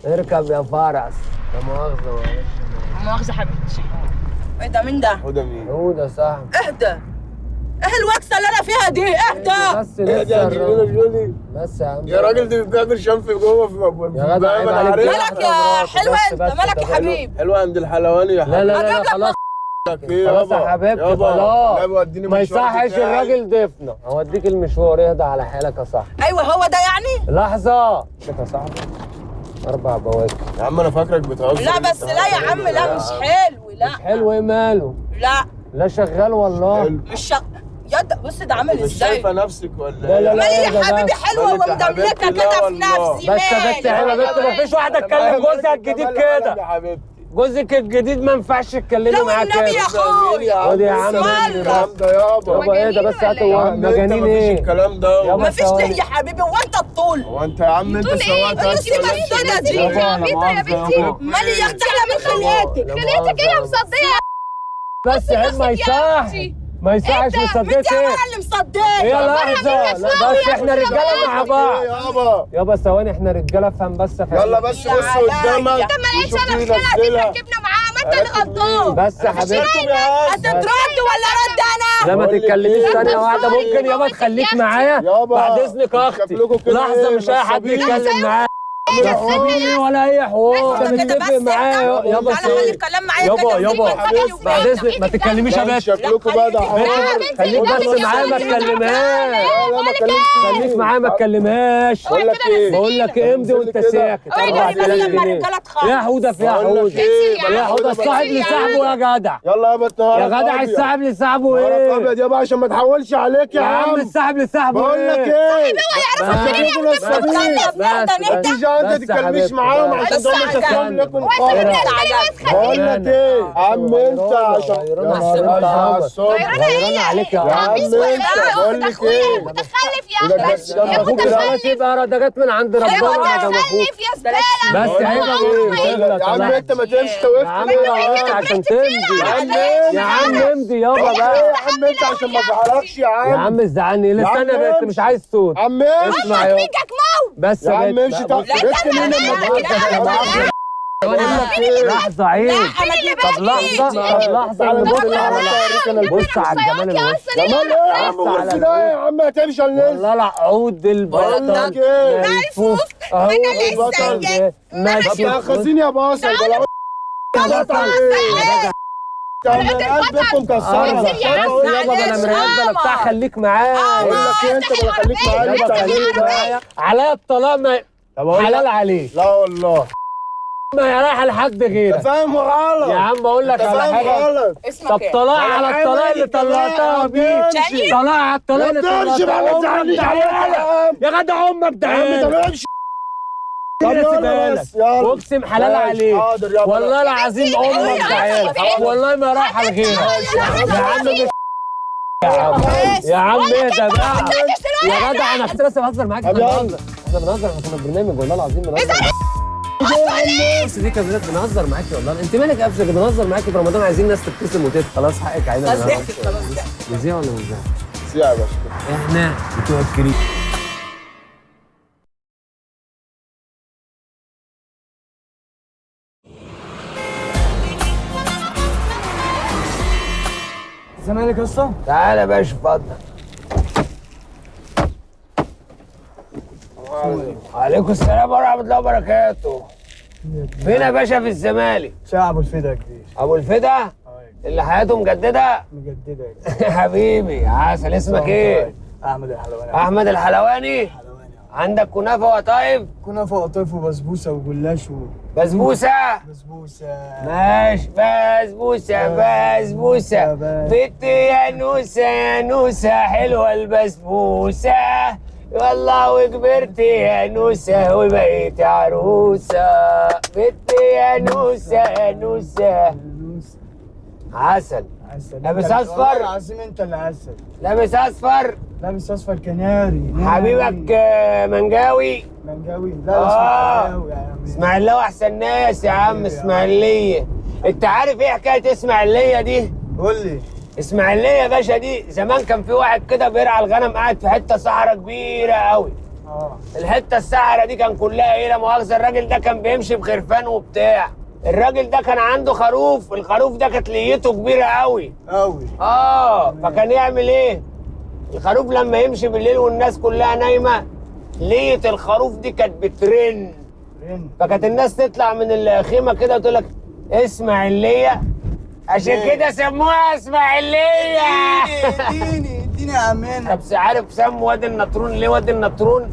اركب يا فرس. لا مؤاخذة، معلش. مؤاخذة حبيبتي. ايه ده؟ مين ده؟ هدى مين؟ هدى صاحبي. اهدى. ايه الوكسه اللي انا فيها دي؟ اهدى. بس ايه لسه ده يا جولي؟ بس يا عم يا راجل دي بتعمل شنف جوه في يا جدع عيب عليك. مالك يا حلوة انت؟ مالك يا حبيب؟ حلوة عند الحلواني يا لا لا لا, لا أجيب لك خلاص حبيبي. خلاص يا حبيبتي، خلاص. ما يصحش الراجل. الراجل ضيفنا. هوديك المشوار، اهدى على حالك يا صاحبي. ايوه هو ده يعني؟ لحظة يا صاحبي، 4 بواكي. يا عم انا فاكرك بتهزر. لا بس لا يا عم، لا مش حلو. لا مش حلو ايه ماله؟ لا لا شغال والله. حلو. مش شغ... يد بص ده عامل مش ازاي؟ شايفه نفسك ولا لا لا ايه؟ لا مالي ايه ده يا حبيبي؟ بس؟ حلوة مالك يا ومدملكه حبيبتي؟ كده لا في والله. نفسي. بس يا بنت عيب يا بنت، مفيش واحدة تكلم جوزها الجديد كده. يا حبيبتي جوزك الجديد ما ينفعش تتكلمي لو معاه النبي يا كده. اخويا. خد يا عم الكلام ده يابا. يابا ايه ده بس؟ هات يا عم انت مجانين مفيش ايه؟ الكلام ده. يابا مفيش ليه يا حبيبي؟ هو انت الطول؟ هو انت يا عم انت طول ايه؟ سواق انت تاكسي ولا السيبه انت السودا دي. يابا، لا عبيطة يا مؤاخذة بنتي. يابا. مالي يا اختي احلى من خلقتك. لا خليتك ايه يا مؤاخذة. مصديه؟ بس عيب، ما نفسك يا يصحش. أختي. ما يصحش. انت- مصدقت انت يا ايه؟ مرة اللي مصدقه. ايه لحظة، لا بس احنا رجالة مع بعض. يابا يابا ثواني، احنا رجالة افهم بس افهم. يلا بس يا بص عليا. قدامك. انت ما لقيتش انا الخلقة دي تركبنا معاها، ما انت اللي غلطان. بس يا حبيبتي. هتترد ولا رد انا؟ لا ما بقول لك تتكلميش ايه؟ ثانية واحدة. ممكن يابا موتك تخليك يا معايا يابا، بعد اذنك يا اختي. شكلكوا كده لحظة، ايه؟ مش اي حد نصابين. يتكلم معايا. لا حواري ولا اي حوار. انت انت كده متفق بس معايا اهدى. يابا. تعالى خلي الكلام معايا يابا كده. يابا بعد اذنك ما تتكلميش يا باشا. شكلكوا بقى ده حوار. خليك بس معايا ما تكلمهاش. لا ما كلمتش. خليك معايا ما تكلمهاش. بقول لك ايه؟ بقول لك ايه، امضي وانت كده. ساكت. اوعي 4000 لما جنيه الرجالة تخلص. يا حوده في يا بقول لك حوده. ايه؟ يا حوده الصاحب لصاحبه يا جدع. يلا يابا النهارده يا جدع الصاحب لصاحبه نهارك ايه؟ ابيض يابا عشان ما تحولش عليك يا يا عم عم. الصاحب لصاحبه بقول لك ايه؟ شكلكوا نصابين. بس تيجي انت تتكلميش معاهم عشان بس دول مش عجب. هتفهم لكم وانت خالص. بتعمل وسخة. بقول لك ايه يا عم انت عشان غيرانة الصبح. غيرانة عليك يا يا عم. عم انت بقول لك ايه؟ متخلف يا ده اخي، يا اخوك ده متخلف. يبقى ده جت من عند يا ربنا يا جماعة. متخلف يا زبالة. بس عيب ايه؟ يا عم انت ما تمشي يا توقفت عم ليه يا وقفت عم؟ عشان تمضي. يا عم يا عم امضي يابا ايه بقى. يا عم انت عشان ما ازعلكش يا يا عم. عم ازعلني ليه؟ يا عم استنى بس امشي. مش عايز صوت. عم امشي. اسمع يابا. بيجك موت. بس يا عم امشي. بس. ركن هنا لما لحظة عيب. طب لحظة، طب لحظة، تعالى نبص نبص على بص على الجمال الوش. جمال ايه يا عم؟ بص على بص ده يا عم هتمشي ولا لسه؟ والله لا عود بقول البطل لك ايه؟ ملفوف اهو البطل. ماشي. طب تاخذين يا بصل بلا بطل ايه؟ انت قلبكم مكسرة. بس يابا بلا مرايات بلا بتاع، خليك معايا. بقول لك ايه انت بلا خليك معايا. يابا انت خليك معايا. عليا الطلاق ما طب أقول لك- حلال عليك. لا والله ما هي رايحة لحد انت غيرك. فاهم غلط. يا عم بقول لك انت على فاهم حاجة. غلط. اسمك طب ايه؟ طلاق على الطلاق اللي طلقتها بيه. تاني؟ طلاق على الطلاق اللي ما تمشي بقى، ما طلقتها. تزعلنيش عليك يا عم. يا جدع امك يا عم طب ده امشي. طب يلا بس يلا. واقسم حلال ماشي، عليك. حاضر يابا. والله العظيم امك تعالى. والله ما رايحة لغيرك يا عم. مش يا عم يا عم اهدى بقى يا جدع. انا كنت لسه بهزر معاك. احنا طب يلا. بنهزر، احنا بنهزر، احنا كنا في برنامج والله العظيم بنهزر. بس دي كانت بنهزر معاكي والله. انت مالك قفشه؟ بنهزر معاكي في رمضان، عايزين الناس تبتسم وتضحك. خلاص حقك علينا. خلاص ضحكت، خلاص ضحكت. نذيع ولا مش سيع يا باشا. احنا بتوع الكريم. الزمالك يا اسطى. تعالى يا باشا اتفضل. وعليكم السلام ورحمة الله وبركاته. فين يا باشا في الزمالك؟ شارع ابو الفدا يا كبير. أبو الفدا اللي حياته مجددة؟ مجدده يا كبير. حبيبي عسل. اسمك إيه؟ احمد الحلواني. أحمد الحلواني؟ الحلواني. عندك كنافة وقطايف؟ كنافه وقطايف وبسبوسه وجلاش بسبوسة؟ وبسبوسه. ماشي. بسبوسة بسبوسة بنت يا نوسة يا نوسة حلوة البسبوسة والله وكبرت يا نوسة وبقيت عروسة بنت يا نوسة يا نوسة. عسل. عسل. لابس انت اللي- أصفر؟ والله العظيم انت اللي عسل. لابس أصفر؟ لابس اصفر كناري. حبيبك منجاوي. منجاوي؟ لا اسماعيلاوي يا عم. اسماعيلاوي احسن ناس يا عم. اسماعيلية. انت عارف ايه حكاية اسماعيلية دي؟ قول لي. اسماعيليه يا باشا دي زمان كان في واحد كده بيرعى الغنم قاعد في حتة صحراء كبيرة قوي. الحتة الصحراء دي كان كلها ايه لا مؤاخذة، الراجل ده كان بيمشي بخرفان وبتاع. الراجل ده كان عنده خروف، الخروف ده كانت ليته كبيرة قوي قوي. فكان يعمل ايه؟ الخروف لما يمشي بالليل والناس كلها نايمة، لية الخروف دي كانت بترن. فكانت الناس تطلع من الخيمة كده وتقول لك اسمع اللية، عشان كده سموها اسماعيليه. اديني اديني يا عمنا. طب عارف سموا وادي النطرون ليه وادي النطرون؟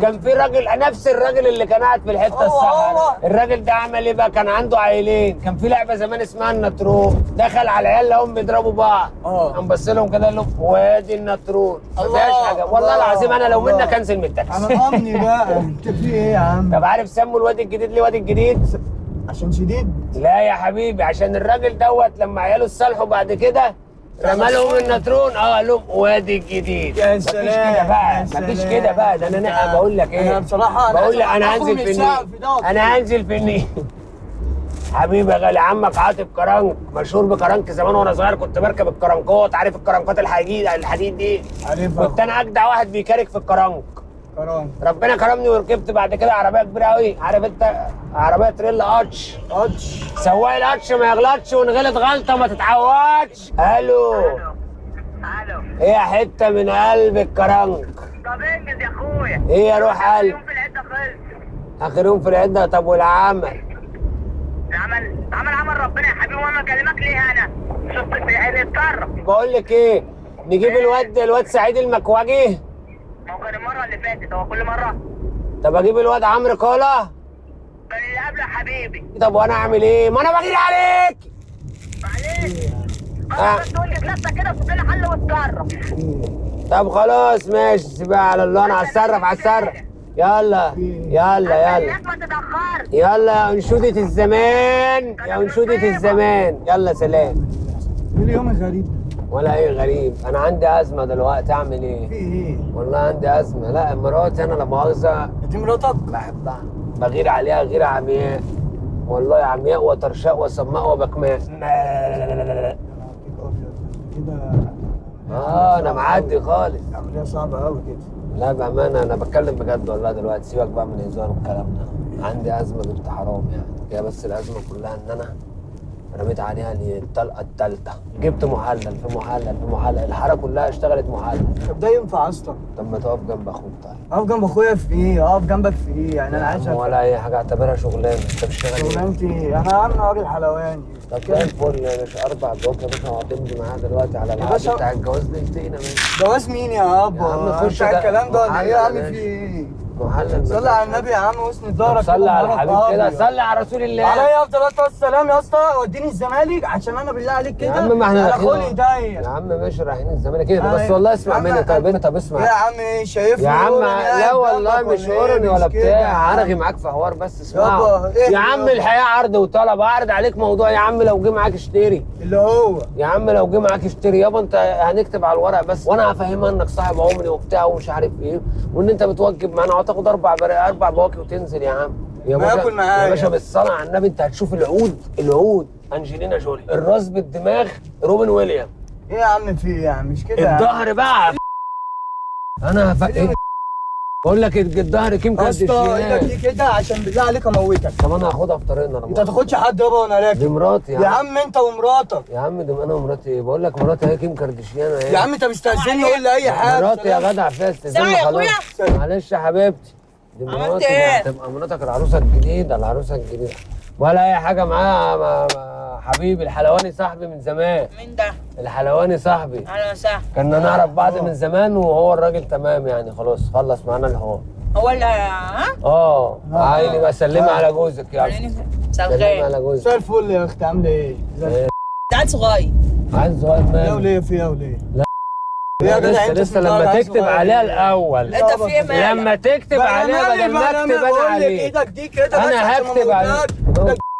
كان في راجل، نفس الراجل اللي كان قاعد في الحتة الصحراء، الراجل ده عمل ايه بقى؟ كان عنده عيلين، كان في لعبه زمان اسمها النطرون، دخل على العيال لهم بيضربوا بعض، قام بص لهم كده قال لهم وادي النطرون، ما فيهاش حاجة. والله العظيم انا لو منك انزل من التاكسي. انا امني بقى، انت في ايه يا عم؟ طب عارف سموا الوادي الجديد ليه وادي الجديد؟ عشان شديد؟ لا يا حبيبي، عشان الراجل دوت لما عياله اتصالحوا بعد كده رمى لهم النطرون، قال لهم وادي الجديد. يا سلام، مفيش كده بقى، مفيش كده بقى. ده انا بقول لك ايه، انا بصراحة بقول لك انا هنزل في النيل، انا هنزل في النيل. حبيبي يا غالي، عمك عاطف كرنك، مشهور بكرنك زمان وانا صغير كنت بركب الكرنكات، عارف الكرنكات الحديد دي؟ عارفها. كنت انا اجدع واحد بيكارك في الكرنك. كرنك. ربنا كرمني وركبت بعد كده عربية كبيرة قوي، عارف انت عربية تريلا قطش. قطش. سواق القطش ما يغلطش، وان غلط غلطه ما تتعوضش. الو الو. ايه يا حتة من قلب الكرنك؟ طب انجز يا اخويا. ايه يا روح قلب؟ يوم في العدة خلص. اخر يوم في العدة. طب والعمل؟ العمل عمل ربنا يا حبيبي، وانا اكلمك ليه انا؟ شفت اتصرف. بقول لك ايه، نجيب الواد سعيد المكواجي؟ ما هو كان المرة اللي فاتت، هو كل مرة. طب اجيب الواد عمرو كولا؟ كان اللي قبله يا حبيبي. طب وانا اعمل ايه؟ ما انا بغير عليك. معلش خلاص، بس انجز نفسك كده وشوف لنا حل واتصرف. طب خلاص ماشي، سيبها على الله، انا هتصرف. يلا يلا يلا ما تتاخرش. يلا يا انشودة الزمان، يا انشودة الزمان، يلا سلام. ايه اليوم الغريب ده؟ ولا ايه غريب، انا عندي ازمة دلوقتي، اعمل ايه؟ في ايه؟ والله عندي ازمة. لا مراتي انا لا مؤاخذة. دي مراتك؟ بحبها، بغير عليها غير عمياء، والله عمياء وترشاء وصماء وبكماء. كده انا معدي خالص. عملية صعبة قوي كده. لا بامانه انا بتكلم بجد والله دلوقتي، سيبك بقى من الهزار والكلام ده. عندي ازمة بنت حرام يعني، هي بس الازمة كلها ان انا رميت عليها الطلقة الثالثة، جبت محلل في محلل في محلل، الحارة كلها اشتغلت محلل. طب ده ينفع اصلا؟ طب ما تقف جنب اخوك طيب. اقف جنب اخويا في ايه؟ اقف جنبك في ايه؟ يعني انا عايز ولا اي حاجة، اعتبرها شغلانة. انت بتشتغل ايه؟ شغلانتي ايه؟ انا يا عم راجل حلواني. طب زي الفل يا باشا، 4 بلوك يا باشا، وهتمضي معايا دلوقتي على العقد بتاع الجواز ليلتين يا باشا. جواز مين يا ابا؟ يا عم خش ده الكلام ده ولا ايه يا عم؟ في ايه؟ محلل. صلي على النبي يا عم واسند ظهرك. صلي على الحبيب كده، صلي على رسول الله عليه افضل الصلاة والسلام يا اسطى. وديني الزمالك عشان انا بالله عليك كده يا عم، ما احنا انا خلقي ضيق يا عم. ماشي رايحين الزمالك كده بس والله اسمع مني. طيب انت طب اسمع يا عم، ايه شايفني يا عم؟ لا والله مش قرني ولا بتاع، هرغي معاك في حوار بس اسمع يا عم. الحياة عرض وطلب، اعرض عليك موضوع يا عم، لو جه معاك اشتري. اللي هو يا عم لو جه معاك اشتري يابا. انت هنكتب على الورق بس، وانا هفهمها انك صاحب عمري وبتاع ومش عارف ايه، وان انت بتوجب معانا، وهتاخد 4 بواكي وتنزل يا عم. يا باشا يا باشا بالصلاة على النبي، انت هتشوف العود انجلينا جولي، الراس بالدماغ روبن ويليام. ايه يا عم في ايه يا عم؟ مش كده الظهر بقى. انا ايه بقول لك الظهر كيم كارديشيان. يا اسطى ايدك دي كده عشان بالله عليك اموتك. طب انا هاخدها في طريقنا. انت ما تاخدش حد يابا وانا راكب. دي مراتي يا عم. انت ومراتك يا عم. دي انا ومراتي ايه؟ بقول لك مراتي هي كيم كارديشيان اهي يا عم. انت مستأذني قول لي اي حاجة. مراتي يا جدع فيها استئذان خلاص. معلش يا حبيبتي، دي مراتي. هتبقى مراتك العروسة الجديدة، العروسة الجديدة ولا اي حاجة معاها. حبيبي الحلواني صاحبي من زمان. مين ده؟ الحلواني صاحبي. اهلا وسهلا. كنا نعرف بعض من زمان، وهو الراجل تمام يعني، خلاص خلص معانا الحوار. هو اللي ها؟ عيني بقى. سلمي على جوزك يا سلمي على جوزك. مساء الفل يا اختي، عامله ايه؟ ده عيل صغير. عيل صغير ماله؟ يا وليه في يا وليه؟ لا يا جدع انت لسه لما تكتب عليها الاول. انت في ايه مالك؟ لما تكتب عليها بدل ما اكتب انا عليك. ايدك دي كده انا هكتب عليك.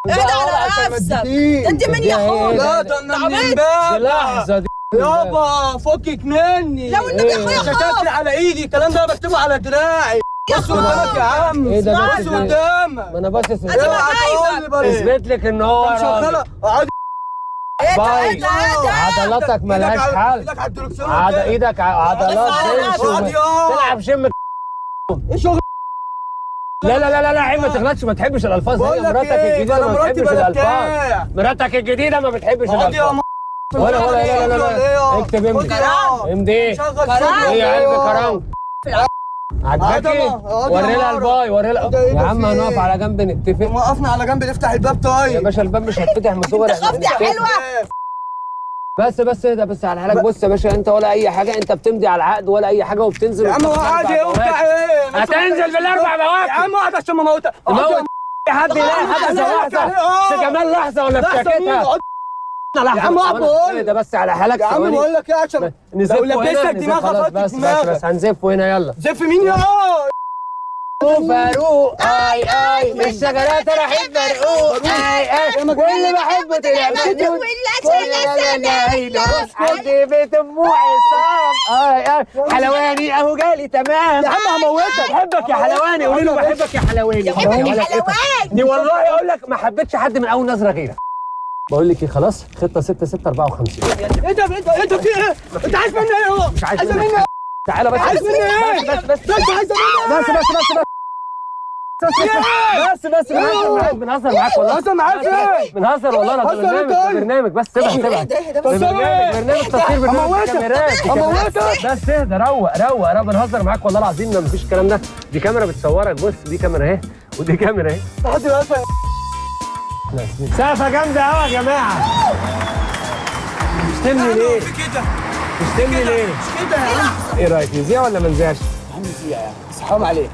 ايه ده على نفسك؟ انت مين يا اخويا؟ لا ده انا من امبارح. لحظة دي يابا فكك مني. لو النبي يا اخويا خاف. على ايدي الكلام ده بكتبه على دراعي. بص قدامك يا عم. ايه ده؟ بص قدامك. ما انا باصص قدامك. اثبت لك ان هو راجل. اقعد. ايه ده؟ ايه ده؟ عضلاتك ملهاش حل. ايدك على الدركسيون. ايدك عضلات تمشي تلعب جيم. ايه شغل؟ لا لا لا لا عيب، ما تغلطش، ما تحبش الالفاظ. هي مراتك الجديدة ما بتحبش الالفاظ، مراتك الجديدة ما بتحبش الالفاظ. ولا ولا لا لا لا، اكتب امضي امضي. ايه يا قلب كرنك؟ عجبك؟ وري لها الباي، وري لها يا عم. هنقف على جنب نتفق. وقفنا على جنب نفتح الباب. طيب يا باشا الباب مش هيتفتح من صغري. خفت يا حلوة. بس بس اهدى بس على حالك. بص يا باشا، انت ولا اي حاجة، انت بتمضي على العقد ولا اي حاجة وبتنزل. يا عم هو قاعد ايه وبتاع ايه؟ هتنزل بالاربع بواكب يا عم اقعد عشان ما موتك. حد يلاقي حد لحظة جمال، لحظة ولا في شاكتها لحظة. يا عم اقعد بقول اهدى بس على حالك. يا عم بقول لك ايه، عشان لو لبستك دماغك فاتت دماغك. بس هنزفه هنا. يلا زف مين يا فاروق؟ اي اي من الشجرات رحيل برقوق. اي اي واللي بحبه طلع مجنون. عند بيت ام عصام. اي اي حلواني اهو جالي تمام. يا عم هموتك. بحبك يا حلواني، قولي له بحبك يا حلواني. بحبك يا حلواني. دي والله اقول لك ما حبيتش حد من اول نظره غيرك. بقول لك ايه، خلاص خطه 6 6 54. ايه ده؟ ايه ده؟ في ايه؟ انت عايز مني ايه؟ مش عايز مني. تعالى بس. عايز مني ايه؟ بس بس بس عايز مني بس بس بس بس بس بس. بنهزر معاك والله. بنهزر معاك ايه؟ بنهزر والله العظيم. برنامج برنامج بس. سيبها سيبها. برنامج برنامج تصوير، برنامج كاميرات. هموتك. بس اهدى، روق روق روق. بنهزر معاك والله العظيم، ما مفيش الكلام ده. دي كاميرا بتصورك، بص دي كاميرا اهي ودي كاميرا اهي. لحد دلوقتي سقفه جامدة قوي يا جماعة. تشتمني ليه؟ تشتمني ليه؟ مش كده يا عم. ايه رايك نذيع ولا ما نذيعش؟ يا عم نذيع يا عم، بس حرام عليك.